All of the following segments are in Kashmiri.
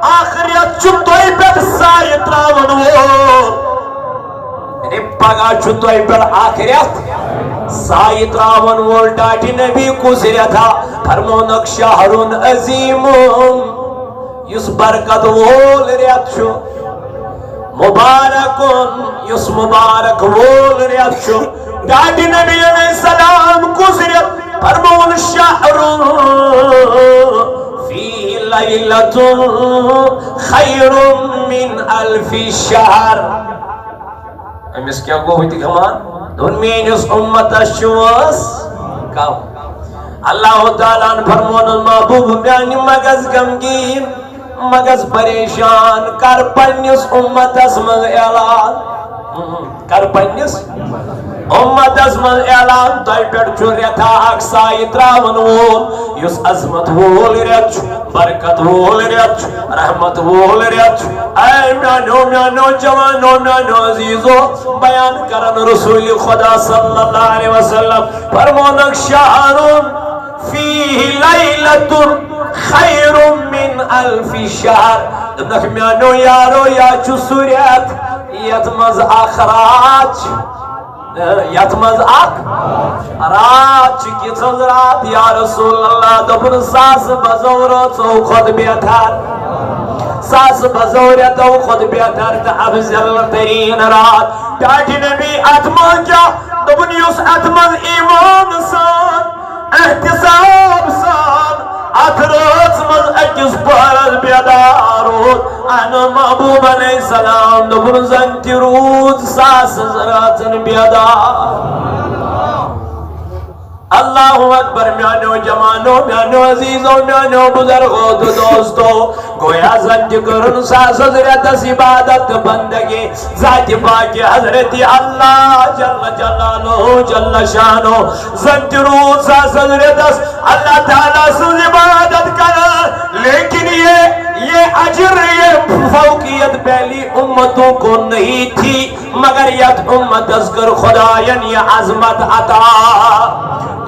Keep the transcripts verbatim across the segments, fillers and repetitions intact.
اکھ رٮ۪تھ چھُ تۄہہِ پٮ۪ٹھ سایہِ ترٛاوَن وول۔ یعنی پگاہ چھُ تۄہہِ پٮ۪ٹھ اکھ رٮ۪تھ سایہِ ترٛاوَن وول۔ ٹاٹھہِ نبی کُس رٮ۪تھا؟ فرمونکھ شہر عظیم، یُس برکت وول رٮ۪تھ چھُ، مبارکن، یُس مبارک وول رٮ۪تھ چھُ۔ ٹاٹھہِ نبی علیہ السلام کُس رٮ۪تھ؟ فرمون شہر فیہ لیلۃ خیر من الف شہر۔ أمِس کیٛاہ گوٚو؟ ہُہ تہِ گمان۔ دوٚپُن، میٛٲنِس اُمتس چھُ وٲنٛس کم۔ اللہ تعالیٰ ہن فرمونس، محبوب میٛانہِ، مہ گژھ غمگیٖن، مہ گژھ پریشان، کر پننِس اُمتس منٛز اعلان۔ کر پننِس اُمتس منٛز اعلان، تۄہہِ پٮ۪ٹھ چھُ رٮ۪تھا اکھ سایہِ ترٛاوَن وول، یُس عظمت وول رٮ۪تھ چھُ، برکت وول رٮ۪تھ چھُ، رحمت وول رٮ۪تھ چھُ۔ اے میٛانیو، میٛانیو جوانو، میٛانیو عزیزو، بیان کرن رسول خدا صلی اللہ علیہ وسلم، فرمونکھ شہر فیہ لیلۃ خیر من الف شہر۔ دوٚپنکھ میٛانیو یارو، یا چھُ سُہ رٮ۪تھ، یتھ منٛز اکھ راتھ چھِ، یتھ منٛز اکھ راتھ چھِ۔ کِژھ حظ راتھ یا رسول اللہ؟ دوٚپُن، ساسہٕ بزو رٲژو کھۄتہٕ بہتر، ساسہٕ بزو رٮ۪تو کھۄتہٕ بہتر تہٕ افضل تریٖن راتھ۔ ٹاٹھہِ نبی، اتھ منٛز کیٛاہ؟ دوٚپُن، یُس اتھ منٛز ایمان سان، احتساب سان اتھ رٲژ منٛز أکِس پہرس بیدار روٗد، اہن محبوب علیہ السلام دوٚپُن، زن تہِ روٗد ساسہٕ رٲژن بیدار۔ اللہ اکبر، میٛانیو جوانو، میٛانیو عزیزو، میٛانیو بزرگو تہٕ دوستو، گویا زن تہِ کٔرٕن ساسس رٮ۪تس عبادت تہٕ بندگی۔ ذاتِ پاکِ حضرت اللہ جل جلالہ جل شانہ، زن تہِ روٗد ساسس رٮ۪تس اللہ تعالیٰ سٕنٛز عبادت کران، لیکن یہ، یہ اجر، یہ فوقیت پہلی امتوں کو نہیں تھی، مگر یتھ امتس کر خداین یہ عظمت عطا۔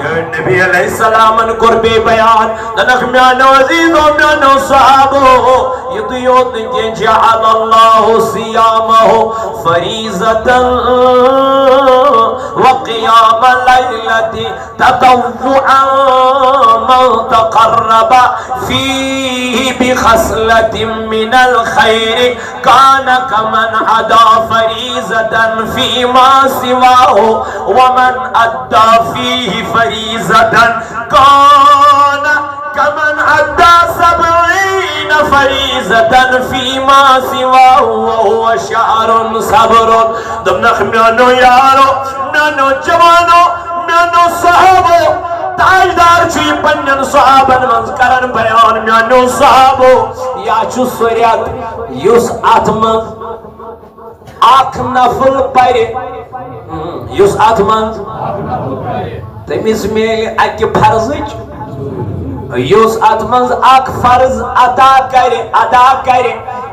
نبی علیہ السلام کوٚر بیٚیہِ بیان، دوٚپنکھ میٛانیو عزیزو، میٛانیو صحابو، یِتُے یوت نہٕ کینٛہہ، جعل اللہ صیامہ فریضة وقیام لیلة تطوعا من تقرب فيه بخصلة من الخير كان كمن أدى فریضة فيما سواه ومن أدى فيه فریضة كان كمن أدى سبعين فریضة فيما سواه وهو شهر صبر۔ دوٚپنکھ میٛانیو یارو، میٛانیو جوانو، میٛانیو صحابو، تاجدار چھُ یہِ پننٮ۪ن صحابن منٛز کران بیان، میٛانیو صحابو، یا چھُ سُہ رٮ۪تھ یُس اتھ منٛز اکھ نفل پرِ، ہم، یُس اتھ منٛز تٔمِس میلہِ اکہِ فرضٕچ، یُس اتھ منٛز اکھ فرض ادا کرِ، ادا کرِ،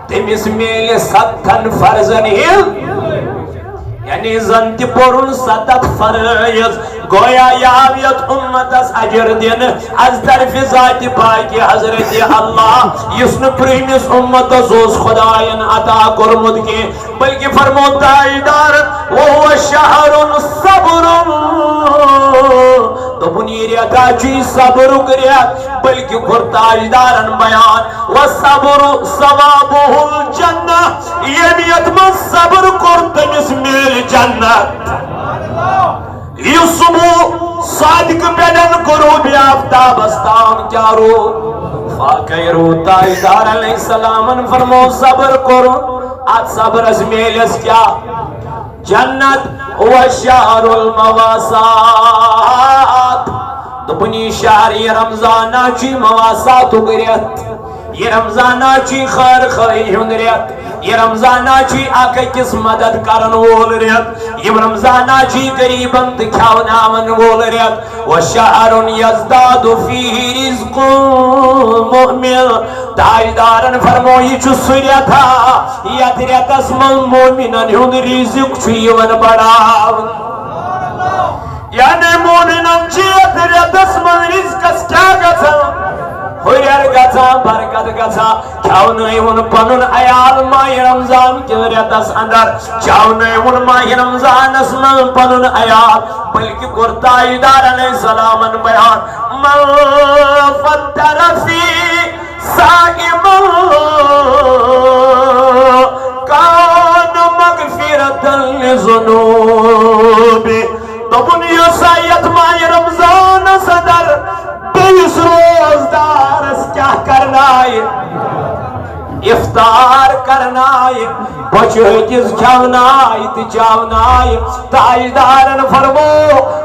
تٔمِس میلہِ ستتھن فرضن ہٕنٛز، یعنی زن تہِ پوٚرُن ستتھ فرٲیض۔ گویا یہِ آو یتھ امتس اجر دِنہٕ از طرفِ ذاتِ پاکِ حضرت اللہ، یُس نہٕ برٛونٛہمِس امتس اوس خداین عطا کوٚرمُت کینٛہہ۔ بلکہ فرمو تاجدار، وهو شهر صبر۔ دوٚپُن، یہِ رٮ۪تھ ہا چھُ یہِ صبرُک رٮ۪تھ، بلکہ کوٚر تاجدارن بیان، والصبر ثوابه الجنة، ییٚمۍ یتھ منٛز صبر کوٚر، تٔمِس میلہِ جنت۔ یُس صبح صادق پٮ۪ٹھن غروب آفتابس تام کیٛاہ روٗد؟ فاقے روٗد۔ تاجدار علیہ السلامن فرمو، صبر کوٚرُن، اتھ صبرس میلس کیٛاہ؟ جنت۔ وشهر المواساة۔ دوٚپُن، یہِ شہر، یہِ رمضان ہا چھُ مواساتُک رٮ۪تھ۔ یہِ رمضان ہا چھُ خٲر خٲہی ہُنٛد رٮ۪تھ۔ یہِ رمضان ہا چھُ اکھ أکِس مدد کرن وول رٮ۪تھ۔ یہِ رمضان ہا چھُ غریبن تہٕ کھیاوناون وول رٮ۪تھ۔ وشهر يزداد فيه رزق المؤمن۔ تاجدارن فرمو، یہِ چھُ سُہ رٮ۪تھ ہا، یتھ رٮ۪تس منٛز مومنن ہُنٛد رزق چھُ یِوان بڑاونہٕ۔ یعنی مومنن چھِ یتھ رٮ۪تس منٛز رزقس کیٛاہ گژھان؟ ہُرٮ۪ر گژھان، برکت گژھان۔ کھیاونٲیوُن پنُن عیال ماہِ رمضان کِس رٮ۪تس اندر، کھیاونٲیوُن ماہِ رمضانس منٛز پنُن عیال، بلکہ کوٚر تاجدار علیہ السلامن بیان، من فطر فی صائما کان مغفرة لذنوبہ۔ دوٚپُن، یُس سا یتھ ماہِ رمضانس اندر بیٚیِس روزدارس کیٛاہ کرنایہِ؟ افطار کرنایہِ، بۄچھِ ہٹِس کھٮ۪ونایہِ تہٕ چاونایہِ۔ تاجدارن فرمو،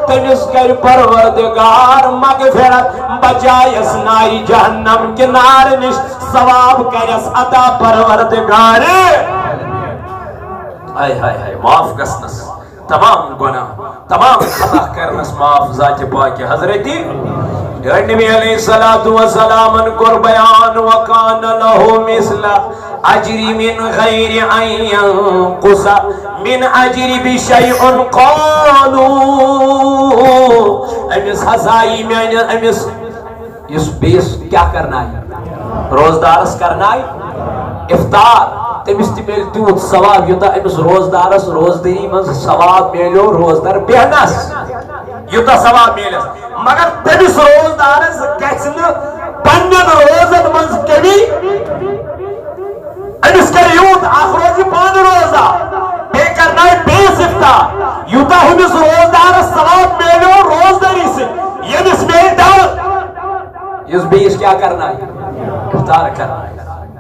تٔمِس کرِ پروردگار مغفرت، بچایس نارِ جہنم کہِ نارٕ نِش، ثواب کرٮ۪س عطا پروردگار۔ ہاے ہاے ہاے، معاف گژھنس، تمام گناہ، تمام خطا کرنس معاف ذات پاک حضرت۔ یار نبی علیہ الصلوۃ والسلامن کوٚر بیان، وکان لہ مثل اجری من غیر ان ینقص من اجری بشیء۔ قالوا، أمِس ہسا یی میانہِ، أمِس یُس بیٚیِس کیٛاہ کرنایہِ؟ روزدارس کرنایہِ افطار، تٔمِس تہِ میلہِ تیوٗت ثواب، یوٗتاہ أمِس روزدارس روزدٲری منٛز ثواب میلیو روزدار بیہنس، یوٗتاہ ثواب میلٮ۪س۔ مگر تٔمِس روزدارس گژھِ نہٕ پننٮ۪ن روزن منٛز کمی۔ أمِس کرِ یوٗت، اکھ روزِ پانہٕ روزدار، بیٚیہِ کرناوِ بیٚیِس افطار، یوٗتاہ ہُمِس روزدارس ثواب میلیو روزدٲری سۭتۍ، ییٚمِس میلہِ دعوت۔ یُس بیٚیِس کیٛاہ کرنایہِ؟ افطار کرنایہِ۔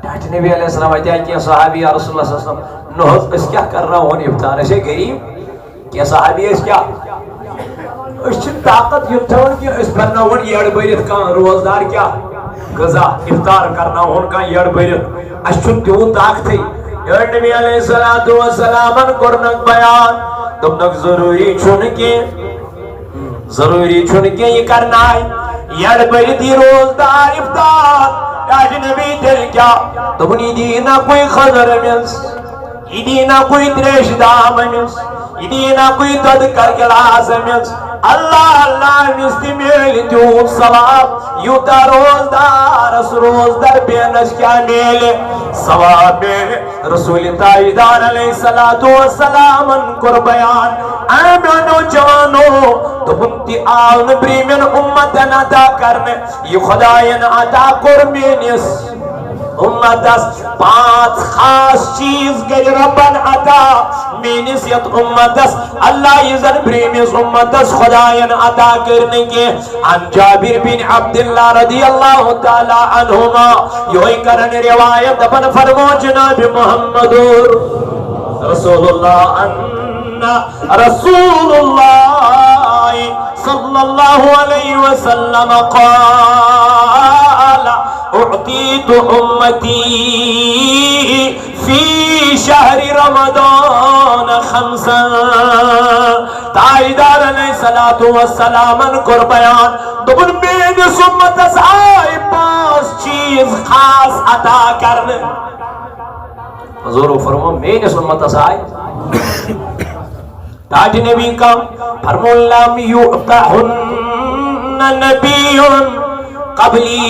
ٹاٹھۍ نبی علیہ السلام، اَتہِ آیہِ کینٛہہ صحابی، یا رسول اللہ صلی اللہ علیہ وسلم، نہ حظ، أسۍ کیٛاہ کرناوہون افطار؟ أسۍ ہے غریٖب۔ کینٛہہ صحابی ٲسۍ کیٛاہ؟ أسۍ چھِنہٕ طاقت یُتھ تھاوان کینٛہہ، أسۍ پرناوون یٔڑ بٔرِتھ کانٛہہ روزدار کیٛاہ غذا، افطار کرناوہون کانٛہہ یٔڑ بٔرِتھ۔ اَسہِ چھُنہٕ تیوٗت طاقتھٕے۔ یٔڑ نبی علیہ الصلوۃ والسلامن کوٚرنکھ بیان، دوٚپنکھ، ضروٗری چھُنہٕ کینٛہہ، ضروٗری چھُنہٕ کینٛہہ یہِ کرناے، یٔڑ بٔرِتھ یہِ روزدار افطار۔ ٹاٹھۍ نبی تیٚلہِ کیٛاہ؟ دوٚپُن، یہِ دِیہِ نہ کُے خٔزٕر أمِس، یہِ دِیہِ نہ کُے تریشہِ دام أمِس، یہِ دِیہِ نہ کُے دۄدٕ کا گِلاس أمِس۔ اللہ اللہ، أمِس تہِ میلہِ تیوٗت ثواب، یوٗتاہ روزدارس روزدر بیہنس کیٛاہ میلہِ؟ ثواب میلہِ۔ رسول تاجدار علیہ الصلوۃ والسلامن کوٚر بیان، اے میانیو جوانو، دوٚپُن، تہِ آو نہٕ برٛونٛہمٮ۪ن اُمتن عطا کرنہٕ، یہِ خداین عطا کوٚر میٲنِس اُمتس۔ پانٛژھ خاص چیٖز گٔے رۄبن عطا میٲنِس یتھ اُمتس، اللہ یہِ زن برٛونٛہمِس اُمتس خداین عطا کٔرۍ نہٕ کینٛہہ۔ عن جابر بن عبد الله رضي الله تعالى عنهما، یہوے کرن روایت، دپن فرمو جناب محمد رسول اللہ، ان رسول اللہ صلی اللہ علیہ وسلم قال، اعطيت امتي في شهر رمضان خمسا۔ تاجدار علیہ الصلوۃ والسلامن کوٚر بیان، دوٚپُن، میٲنِس اُمتس آے پانٛژھ چیٖز خاص عطا کرنہٕ۔ حضورو فرمو، میٲنِس اُمتس آے۔ ٹاٹھۍ نبی کم فرمون، لم یؤتہن نبی قبلی،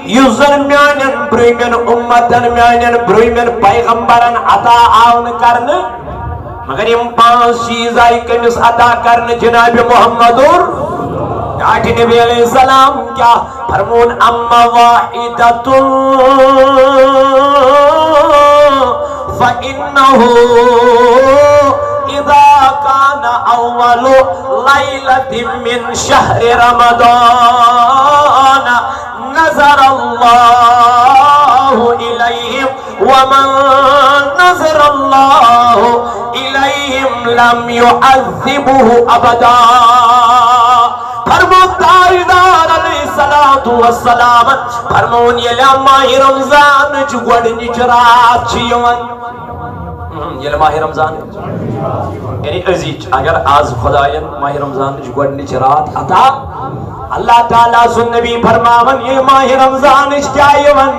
یُس زن میانٮ۪ن برٛونٛہمٮ۪ن اُمتن، میانٮ۪ن برٛونٛہمٮ۪ن پیغمبرن عطا آو نہٕ کرنہٕ، مگر یِم پانٛژھ چیٖز آیہِ کٔمِس عطا کرنہٕ؟ جناب محمد اور ٹاٹھۍ نبی علیہ السلام۔ کیٛاہ؟ فرمون، اما واحدۃ فإنه إذا كان أول ليلة من شهر رمضان نظر الله إليهم، ومن نظر الله إليهم لم يعذبه أبدا۔ فرمو تاجدار علیہ الصلوۃ والسلام، فرمون، ییٚلہِ ماہِ رمضانٕچ گۄڈٕنِچ راتھ چھِ یِوان، ہم، ییٚلہِ ماہِ رمضان، یعنی أزِچ، اگر آز خداین ماہِ رمضانٕچ گۄڈٕنِچ راتھ عطا، اللہ تعالیٰ سُنٛد نبی فرماوان، ییٚلہِ ماہِ رمضانٕچ کیٛاہ یِوان؟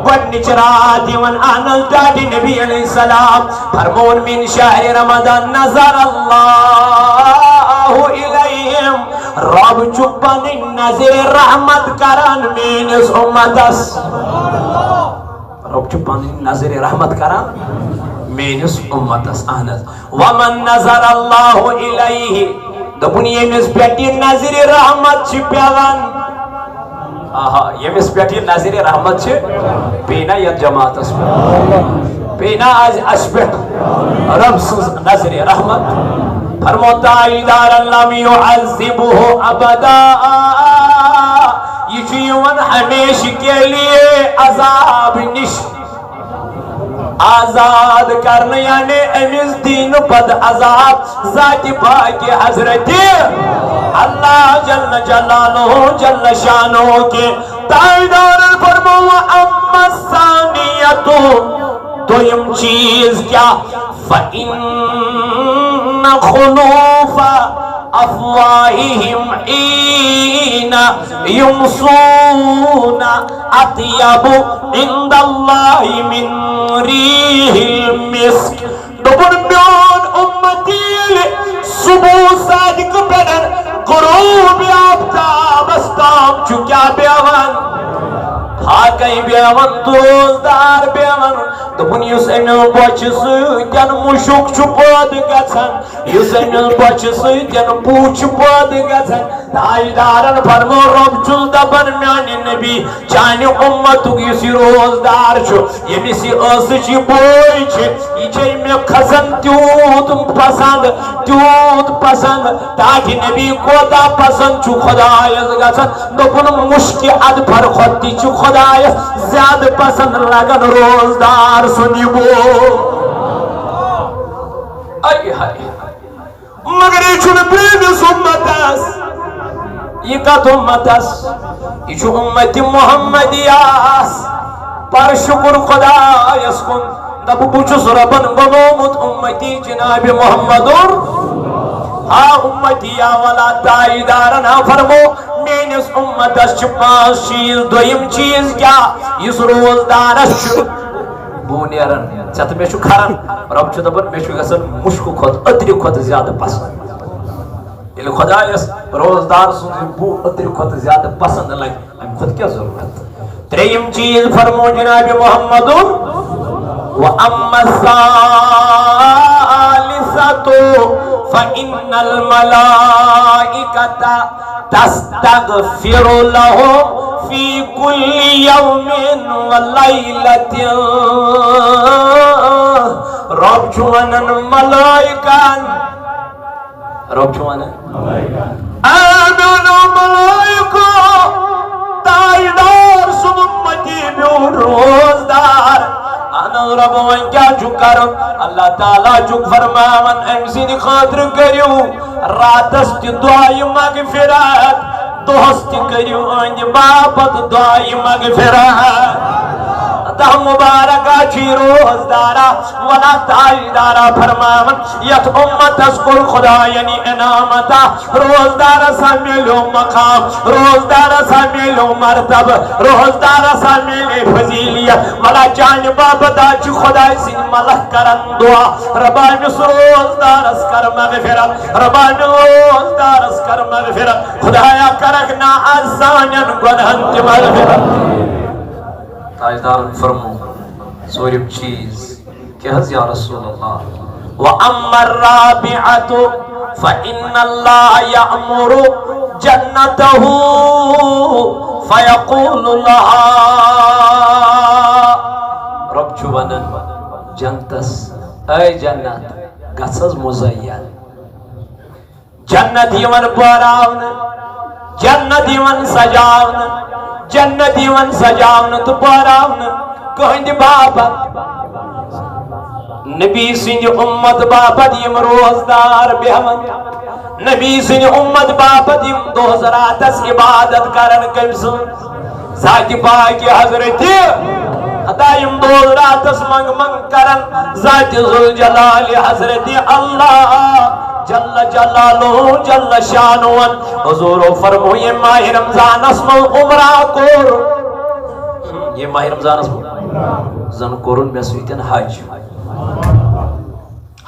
گۄڈٕنِچ راتھ یِوان۔ اہن حظ، ٹاٹھۍ نبی علیہ السلام فرمون، من شهر رمضان نظر الله إليهم رب چھُ پنٕنۍ نظرِ رحمت کران میٲنِس اُمتس۔ رب چھُ پنٕنۍ نظرِ رحمت کران میٲنِس اُمتس۔ اہن حظ۔ ومن نظر اللہ الیہ، دوٚپُن، ییٚمِس پٮ۪ٹھ یہِ نظرِ رحمت چھِ پٮ۪وان، آہا، ییٚمِس پٮ۪ٹھ یہِ نظرِ رحمت چھِ، پیٚیہِ نا یتھ جماعتس پٮ۪ٹھ، پیٚیہِ نا از اسہِ پٮ۪ٹھ رب سٕنٛز نظرِ رحمت؟ فرمو تاجدارن، لم یعذبہ ابدا، یہِ چھُ یِوان ہمیشہٕ کے لیے عذاب نِش آزاد کرنہٕ، یعنی أمِس دی نہٕ پتہٕ عذاب ذاتِ پاکِ حضرتِ اللہ جل جلالہ جل شانہ کہِ۔ تاجدارن فرموو، اما الثانیۃ، دوٚیِم چیٖز کیٛاہ؟ فإن خلوف افواہہم حین یمسون اطیب عند اللہ من ریح المسک۔ دوٚپُن، میون اُمت ییٚلہِ صبح صادق پٮ۪ٹھ غروب آفتابس تام چھُ کیٛاہ بیٚہوان؟ فاقے بیٚہوان، روزدار بیٚہوان۔ دوٚپُن، یُس أمِس بۄچھِ سۭتۍ مُشُک چھُ پٲدٕ گژھان، یُس أمِس بۄچھِ سۭتۍ بُو چھُ پٲدٕ گژھان، تاجدارن فرمو، رب چھُس دپان، میانہِ نبی، چانہِ اُمتُک یُس یہِ روزدار چھُ، ییٚمِس یہِ ٲسٕچ یہِ بوے چھِ، یہِ چھے مےٚ کھسان تیوٗت پسند، تیوٗت پسند۔ تاکہِ نبی کوتاہ پسند چھُ خدایس گژھان۔ دوٚپُن، مُشکہِ اَدفر کھۄتہٕ تہِ چھُ خدایس زیادٕ پسند لگان روزدار سُنٛد یہِ بوے۔ اے ہاے۔ مگر یہِ چھُنہٕ پرٛٲنِس اُمتس۔ یہِ کتھ اُمتس؟ یہِ چھُ اُمتِ محمدیس۔ پر شُکر خدایس کُن۔ دَپُن، بہٕ چھُس رۄبن بنوومُت اُمتی جناب محمدُر۔ ہا اُمتی یا ولا تاجدارن، ہا فرمو، میٲنِس اُمتس چھِ پانٛژھ چیٖز۔ دوٚیِم چیٖز کیٛاہ؟ یُس روزدارس چھُ بوٗ نیران، ژےٚ تہٕ مےٚ چھُ کھران۔ رۄب چھُ دَپان، مےٚ چھُ گژھان مُشکہٕ کھۄتہٕ، عطرِ کھۄتہٕ زیادٕ پسنٛد۔ ییٚلہِ خۄدایَس روزدار سٕنٛز یہِ بوٗ عطرِ کھۄتہٕ زیادٕ پسنٛد لگہِ، اَمہِ کھۄتہٕ کیٛاہ ضروٗرت؟ ترٛیٚیِم چیٖز فرمو جناب محمدُن، وَأَمَّا الثَّالِثَةُ فَإِنَّ الْمَلَائِكَةَ تَسْتَغْفِرُ لَهُ فِي كُلِّ يَوْمٍ وَلَيْلَةٍ۔ رۄب چھُ وَنان ملائکن، رۄب چھُ وَنان، اے میانیو ملائکو، تاجدار سُنٛد اُمتی میون روزدار۔ اہن حظ رۄب، وۄنۍ کیٛاہ چھُ کرُن؟ اللہ تعالیٰ چھُ فرماوان، أمۍ سٕنٛدِ خٲطرٕ کٔرِو راتس تہِ دعایہِ مغفرت، دۄہس تہِ کٔرِو أہنٛدِ باپتھ دعایہِ مغفرت۔ دَہ مُبارکہ چھِ روزدارا، ولا تاجدارا فرماوان، یتھ اُمتس کوٚر خداین یہِ انعام عطا، روزدارس ہا میلیو مقام، روزدارس ہا میلیو مرتبہ، روزدارس ہا میلے فضیلیت۔ ولا چانہِ باپتھ ہا چھِ خداے سٕنٛدۍ ملک کران دعا، رۄبا أمِس روزدارس کر مغفرت، رۄبا أمِس روزدارس کر مغفرت۔ خدایا، کرکھ نا از سانٮ۪ن گۄنہن تہِ مغفرت۔ تاجدارن فرمو، ژوٗرِم چیٖز، کیٛاہ حظ یا رسول اللہ؟ وَأَمَّا الرَّابِعَةُ فَإِنَّ اللَّهَ يَأْمُرُ جَنَّتَهُ فَيَقُولُ لَهَا۔ رۄب چھُ ونان جنتس، اے جنت، گژھ حظ مُزین۔ جنت یِوان پٲراونہٕ، جنت یِوان سجاونہٕ، جنت یِوان سجاونہٕ تہٕ پٲراونہٕ۔ کٕہٕنٛدِ باپتھ؟ نبی سٕنٛدِ اُمت باپتھ یِم روزدار بیٚہوان، نبی سٕنٛدِ اُمت باپتھ یِم دۄہس راتس عبادت کران۔ کٔمۍ سٕنٛز؟ ذاتِ پاکِ حضرتِ۔ ہتا یِم دۄہس راتس منٛگ منٛگ کران ذاتِ ذوالجلالِ حضرتِ اللہ جل جلالہ جل شانہ۔ حضورو فرموو، ییٚمۍ ماہِ رمضانس منٛز عمرہ کوٚر، ییٚمۍ ماہِ رمضانس منٛز زن کوٚرُن مےٚ سۭتۍ حج۔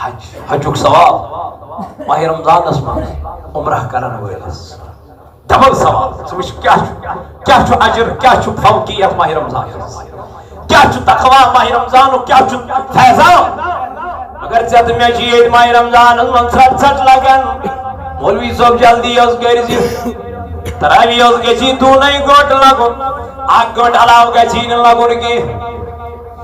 حج، حجُک ثواب ماہِ رمضانس منٛز عمرہ کرن وٲلِس۔ ڈبل ثواب۔ ژٕ وٕچھ کیٛاہ چھُ، کیٛاہ چھُ اجر، کیٛاہ چھُ فوقیت ماہِ رمضان ہٕنٛز، کیٛاہ چھُ تقویٰ ماہِ رمضانُک، کیٛاہ چھُ فیضان۔ مگر ژےٚ تہٕ مےٚ چھِ ییٚتہِ ماہِ رمضانَس منٛز ژھٹھ ژھٹھ لگان۔ مولوی صٲب جلدی حظ کٔرۍ زِ، تراویح حظ گژھی دوٗنَے گٲنٛٹہٕ لگُن، اکھ گٲنٛٹہٕ علاوٕ گژھی نہٕ لگُن کینٛہہ۔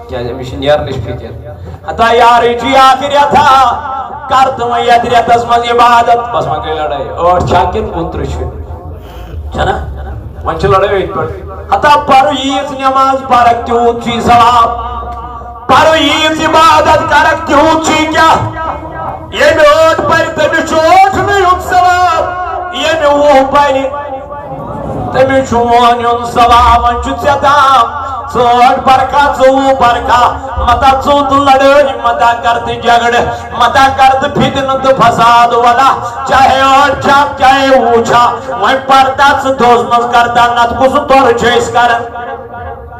کیٛازِ أمِس چھِ نیرنٕچ فِکر۔ ہتا یارٕے چھُ یہِ اکھ رٮ۪تھا، کر تہٕ وۄنۍ یتھ رٮ۪تس منٛز عبادت۔ بس وۄنۍ گٔے لڑٲے، ٲٹھ چھا کِنہٕ کُنترٕہ چھِ؟ چھَنا؟ وۄنۍ چھِ لڑٲے أتھۍ پٮ۪ٹھ۔ ہتا پرٕ ییٖژ نٮ۪ماز پرکھ تیوٗت چھُے ثواب، پرٕ ییٖژ عبادت کرکھ تیوٗت چھُے کیٛاہ؟ ییٚمہِ ٲٹھ پرِ تٔمِس چھُ ٲٹھنٕے ہُنٛد ثواب، ییٚمہِ وُہ پرِ تٔمِس چھُ وُہَن ہُنٛد ثواب۔ وۄنۍ چھُ ژےٚ تام، ژٕ ٲٹھ پرکھا، ژٕ وُہ پرکھا، متا ژوٚت لڑٲے، متا کر تہٕ جھگڑٕ، متا کر تہٕ فتنہٕ تہٕ فساد ولا، چاہے ٲٹھ چھا، چاہے وُہ چھا، وۄنۍ پرتا ژٕ دۄہس منٛز کرتا، نتہٕ کُس دۄہ چھِ أسۍ کران،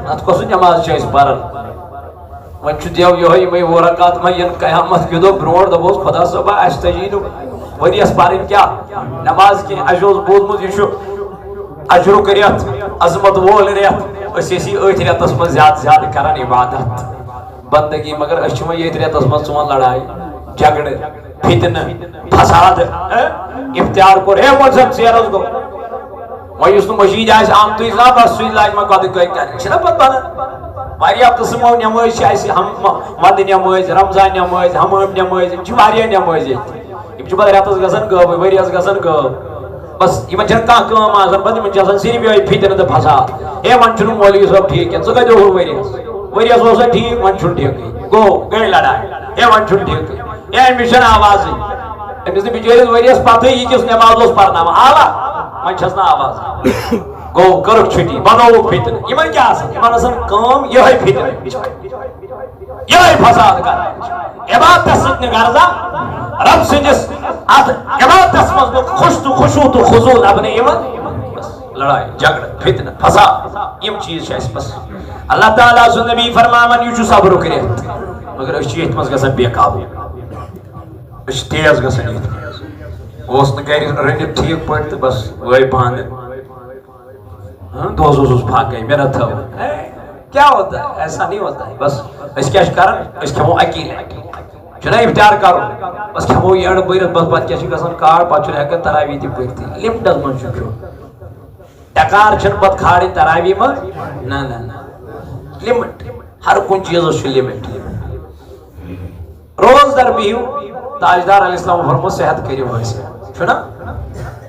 نتہٕ کۄس نٮ۪ماز چھِ أسۍ پران؟ وۄنۍ چھُ دیو یِہوٚے، یِمَے وُہ رکعت ما یِن قیامت کہِ دۄہ برونٛٹھ، دَپوس، "خۄدا صٲبا، اَسہِ تَجی نہٕ ؤریَس پَرٕنۍ کیٛاہ نٮ۪ماز کینٛہہ، اَسہِ اوس بوٗزمُت یہِ چھُ اجرُک رٮ۪تھ، عظمت وول رٮ۪تھ، أسۍ ٲسی أتھۍ رٮ۪تَس منٛز زیادٕ زیادٕ کَران عبادت، بندگی، مگر أسۍ چھِ وۄنۍ ییٚتھۍ رٮ۪تَس منٛز ژٕ وَن لڑایہِ، جھگڑٕ۔" فتنہٕ، فساد، ہہ؟ اختیار کوٚر، ہے، وۄنۍ زن ژیرس گوٚو۔ وۄنۍ یُس نہٕ مٔشیٖد آسہِ آمتُے زانٛہہ، بس سُے لاگہِ وۄنۍ قۄدٕ کٔرۍ کرٕنۍ۔ چھِنہ پتہٕ بنان؟ واریاہ قٕسمو نٮ۪مٲز چھِ اَسہِ، ہم-، ونٛدٕ نٮ۪مٲز، رمضان نٮ۪مٲز، حمام نٮ۪مٲز، یِم چھِ واریاہ نٮ۪مٲزۍ ییٚتہِ۔ یِم چھِ پتہٕ رٮ۪تس گژھان غٲبٕے، ؤریَس گژھان غٲب۔ بس یِمن چھَنہٕ کانٛہہ کٲم آسان، بس یِمن چھِ آسان صرف یِہوٚے فتنہٕ تہٕ فساد۔ ہے، وۄنۍ چھُنہٕ مولوی صٲب ٹھیٖک کینٛہہ، ژٕ کتہِ اوسُکھ ؤریَس؟ ؤریَس اوس سا ٹھیٖک، وۄنۍ چھُنہٕ ٹھیٖکٕے۔ گوٚو، گٔے لڑاے۔ ہے، وۄنۍ چھُنہٕ ٹھیٖکٕے۔ ہے، أمِس چھَنہٕ آوازٕے۔ أمِس نہٕ بِچٲرِس ؤریَس پَتہٕے یہِ کِژھ نٮ۪ماز اوس پَرناوان۔ آوا؟ وۄنۍ چھَس نہٕ آواز۔ گوٚو، کٔرٕکھ چھُٹی، بَنووُکھ فتنہٕ۔ یِمَن کیٛاہ آسان؟ یِمَن آسان کٲم یِہوٚے فتنہٕ۔ یِہوٚے فساد کَرٕنۍ۔ عبادتَس سۭتۍ نہٕ غرضا۔ رۄب سٕنٛدِس اَتھ عبادتَس منٛز نہٕ خوش تہٕ خشوع تہٕ خضوع لَبنہٕ یِوان۔ لڑاے، جھگڑٕ، فتنہٕ، فساد، یِم چیٖز چھِ اَسہِ پَسنٛد۔ اللہ تعالیٰ سُنٛد نبی فرماوان، یہِ چھُ صبرُک رٮ۪تھ۔ مگر أسۍ چھِ ییٚتھۍ منٛز گژھان بے قابوٗ۔ أسۍ چھِ تیز گژھان ییٚتہِ۔ اوس نہٕ گرِ رٔنِتھ ٹھیٖک پٲٹھۍ تہٕ بس وٲے بانہٕ۔ ہاں، دۄہس اوسُس پھاکَے، مےٚ نہ تھٲو۔ ہے، کیا ہوتا ہے؟ ایسا نہیں ہوتا ہے۔ بس، أسۍ کیٛاہ چھِ کران؟ أسۍ کھٮ۪مو اَکی لَٹہِ۔ چھُنہ افطار کرُن؟ بس کھٮ۪مو یٔڑ بٔرِتھ، بس پتہٕ کیٛاہ چھِ گژھان کاڑ، پتہٕ چھُنہٕ ہٮ۪کان تراویح تہِ پٔرِتھٕے۔ لِمٹَس منٛز چھُ کھیوٚن۔ ڈکار چھِنہٕ پتہٕ کھالٕنۍ تراویح منٛز۔ نہ، نہ، نہ۔ لِمٹ۔ ہر کُنہِ چیٖزَس چھُ لِمٹ۔ روزدر بِہِو۔ تاجدار علیہ السلام فرمو، صحت کٔرِو حٲصِل۔ چھُنہ؟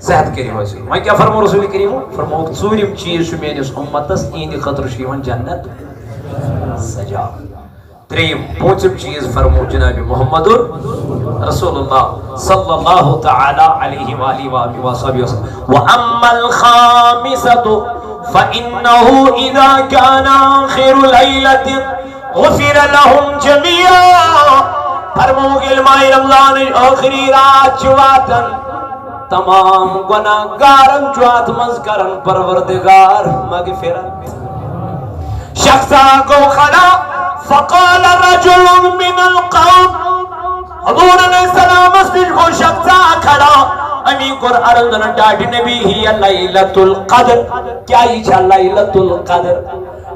صحت کٔرِو حٲصِل۔ وۄنۍ کیٛاہ فرمو رسول کریٖمو؟ فرمووُکھ، ژوٗرِم چیٖز چھُ میٲنِس اُمتَس، یِہِنٛدِ خٲطرٕ چھُ یِوان جنت سجا۔ ترٛیٚیِم، پوٗنٛژِم چیٖز فرموو جناب محمد رسول اللہ صلی اللہ تعالیٰ علیہ وآلہ وآلہ وصحبہ وسلم۔ وأما الخامسة فإنه إذا كان آخر ليلة غفر لهم جميعا۔ فرمووُکھ، ییٚلہِ ماہِ رمضانٕچ ٲخری رات چھِ واتان، تمام گۄناہ گارن چھُ اتھ منٛز کران پروردگار مغفرت۔ شخصا گوٚو کھڑا، فقال رجل من القوم، حضور علیہ السلامس نِش گوٚو شخصا کھڑا، أمی کوٚر عرض، ونان، ٹاٹھۍ نبی، ہی لیلۃ القدر، کیا یہِ چھا لیلۃ القدر؟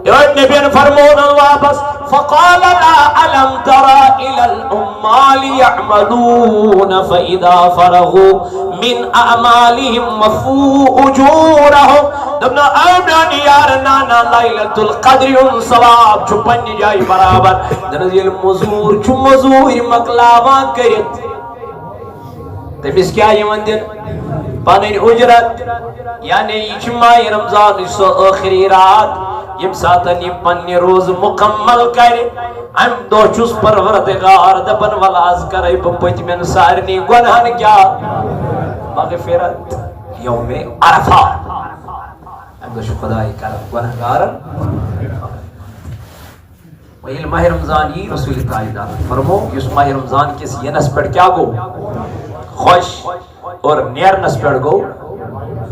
یہِ نبیَن فرموونَن واپس، فقال لا ألم تر إلى العمال يعملون فإذا فرغوا من أعمالهم وفوا أجورهم۔ دوٚپنَو، اے میٛانہِ یارٕ، نہ، نہ، لیلۃ القدر ہُنٛد ثواب چھُ پننہِ جایہِ برابر۔ دوٚپنَس، ییٚلہِ مٔزوٗر چھُ مٔزوٗرۍ مۄکلاوان کٔرِتھ، تٔمِس کیٛاہ یِوان دِنہٕ؟ پنٕنۍ اُجرت۔ یعنی یہِ چھِ ماہِ رمضانٕچ سۄ ٲخری رات، ییٚمہِ ساتَن یہِ پننہِ روزٕ مُکمل کرِ۔ اَمہِ دۄہ چھُس پروردگار دَپان، وَلہٕ آز کرے بہٕ پٔتمٮ۪ن سارنٕے گۄنہَن کیٛاہ؟ مغفرت۔ یومِ عرفہ۔ اَمہِ دۄہ چھُ خداے کران گۄنہگارَن۔ وۄنۍ ییٚلہِ ماہِ رمضان یی، رسول تاجدار فرمو، یُس ماہِ رمضان کِس یِنَس پٮ۪ٹھ کیٛاہ گوٚو؟ خۄش، اور نیرنَس پٮ۪ٹھ گوٚو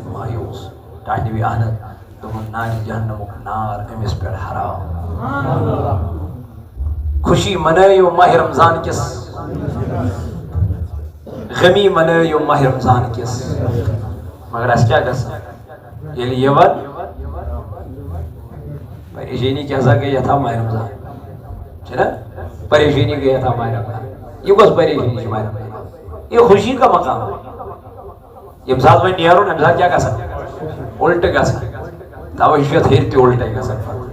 مایوس۔ ٹاٹھۍ نبی، اہن حظ، دوٚپُن، نارِ جہنمُک نار أمِس پٮ۪ٹھ حرام۔ خوشی منٲیِو ماہِ رمضان کِس، غمی منٲیِو ماہِ رمضان کِس، مگر اَسہِ کیٛاہ گژھِ؟ ییٚلہِ یِوان، پریشٲنی کیٛاہ سا گٔے یتھا ماہِ رمضان؟ چھِ نا؟ پریشٲنی گٔے یتھا ماہِ رمضان۔ یہِ کۄس پریشٲنی چھِ ماہِ رمضان؟ یہِ خوشی کا مقام۔ ییٚمہِ ساتہٕ وۄنۍ نیرُن، اَمہِ ساتہٕ کیٛاہ گژھان؟ اُلٹہٕ گژھان۔ توے چھُ یتھ ہیٚرِ تہِ اُلٹے گژھان۔